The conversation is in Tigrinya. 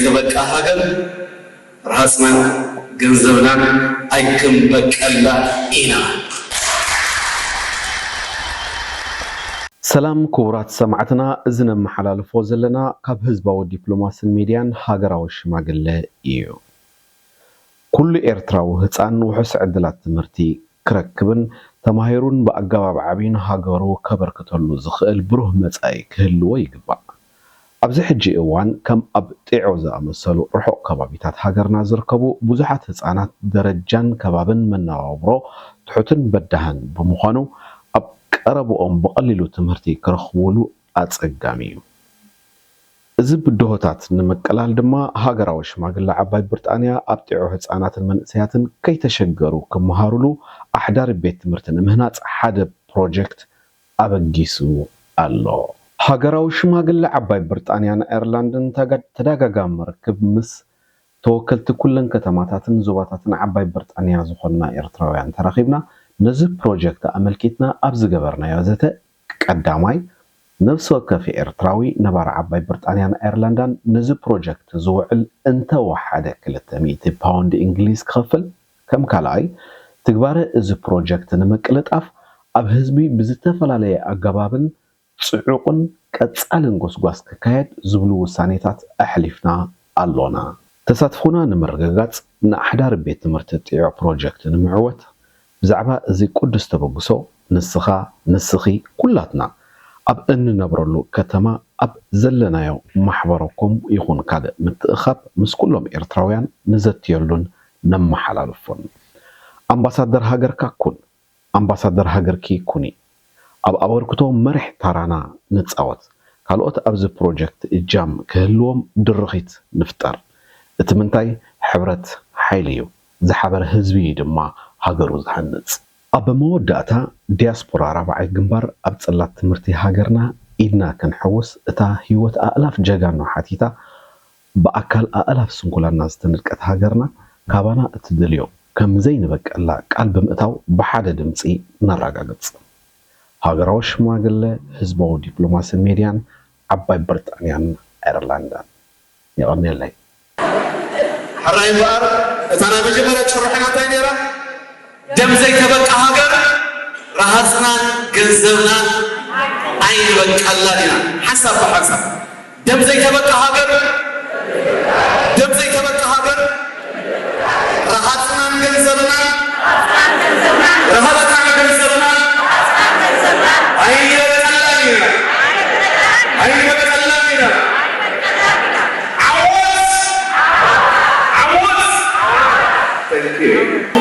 ተበቃ ሃገር ራስናን ገንዘብናን ኣይክንበቀላ ኢና። ሰላም ክቡራት ሰማዕትና፣ እዚ ነመሓላልፎ ዘለና ካብ ህዝባዊ ዲፕሎማስን ሚድያን ሃገራዊ ሽማግለ እዩ። ኩሉ ኤርትራዊ ህጻን ውሑስ ዕድላት ትምህርቲ ክረክብን ተማሂሩን ብኣገባብ ዓብዩን ሃገሩ ከበርክተሉ ዝኽእል ብሩህ መጻኢ ክህልዎ ይግባእ። ኣብዚ ሕጂ እዋን ከም ኣብ ጢዖ ዝኣመሰሉ ርሑቕ ከባቢታት ሃገርና ዝርከቡ ብዙሓት ህጻናት ደረጃን ከባብን መነባብሮ ትሑትን በዳህን ብምዃኑ ኣብ ቀረብኦም ብቐሊሉ ትምህርቲ ክረኽብሉ ኣጸጋሚ እዩ። እዚ ብድሆታት ንምቅላል ድማ ሃገራዊ ሽማግለ ዓባይ ብርጣንያ ኣብ ጢዖ ህጻናትን መንእሰያትን ከይተሸገሩ ክመሃሩሉ ኣሕዳሪ ቤት ትምህርቲ ንምህናጽ ሓደ ፕሮጀክት ኣበጊሱ ኣሎ። ሃገራዊ ሽማግለ ዓባይ ብርጣንያን ኣየርላንድን ተጋ- ተደጋጋሚ ርክብ ምስ ተወከልቲ ኩለን ከተማታትን ዞባታትን ዓባይ ብርጣንያ ዝኾንና ኤርትራውያን ተራኺብና ነዚ ፕሮጀክት ኣመልኪትና ኣብ ዝገበርናዮ ዘተ፣ ቀዳማይ፣ ነፍሲ ወከፍ ኤርትራዊ ነባሪ ዓባይ ብርጣንያን ኣየርላንዳን ነዚ ፕሮጀክት ዝውዕል እንተወሓደ ክልተ ሚእቲ ፓውንድ እንግሊዝ ክኸፍል፣ ከም ካልኣይ፣ ትግባረ እዚ ፕሮጀክት ንምቅልጣፍ ኣብ ህዝቢ ብዝተፈላለየ ኣገባብን ጽዑቕን ቀጻልን ጎስጓስ ክካየድ ዝብሉ ውሳኔታት ኣሕሊፍና ኣሎና። ተሳትፎና ንምርግጋጽ ንኣሕዳሪ ቤት ትምህርቲ ጢዖ ፕሮጀክት ንምዕወት ብዛዕባ እዚ ቅዱስ ተበግሶ ንስኻ፣ ንስኺ፣ ኩላትና ኣብ እንነብረሉ ከተማ ኣብ ዘለናዮ ማሕበረኮም ይኹን ካልእ ምትእኻብ ምስ ኩሎም ኤርትራውያን ንዘትየሉን ነመሓላልፎን። ኣምባሳደር ሃገርካ ኩን። ኣምባሳደር ሃገርኪ ኩኒ። ኣብ ኣበርክቶ መሪሕ ታራና ንጻወት። ካልኦት ኣብዚ ፕሮጀክት እጃም ክህልዎም ድርኺት ንፍጠር። እቲ ምንታይ ሕብረት ሓይሊ እዩ። ዝሓበረ ህዝቢ እዩ ድማ ሃገሩ ዝሃንጽ። ኣብ መወዳእታ ዲያስፖራ ራብዓይ ግንባር ኣብ ጽላት ትምህርቲ ሃገርና ኢድና ክንሕውስ እታ ህይወት ኣእላፍ ጀጋኑ ሓቲታ ብኣካል ኣእላፍ ስንኩላና ዝተነድቀት ሃገርና ካባና እትደልዮ ከም ዘይንበቀላ ቃል ብምእታው ብሓደ ድምጺ ነረጋግጽ። ሃገራዊ ሽማግለ ህዝባዊ ዲፕሎማስን ሜድያን ዓባይ ብሪጣንያን ኣየርላንዳን። የቐንየለይ። ሕራይ እምበኣር እታ ናይ መጀመርያ ጭርሖና እንታይ ነይራ? ደም ዘይተበቃ ሃገር ረሃጽናን ገንዘብናን ኣይንበቀላን ኢና። ሓንሳብ ብሓንሳብ ደም ዘይተበቃ ሃገር፣ ደም ዘይተበቃ ሃገር ረሃጽናን ገንዘብናን፣ ረሃጽናን ገንዘብናን ኣይንበቀላን ኢና። ኣይንበቀላን ኢና። ዓወት! ዓወት! Thank you.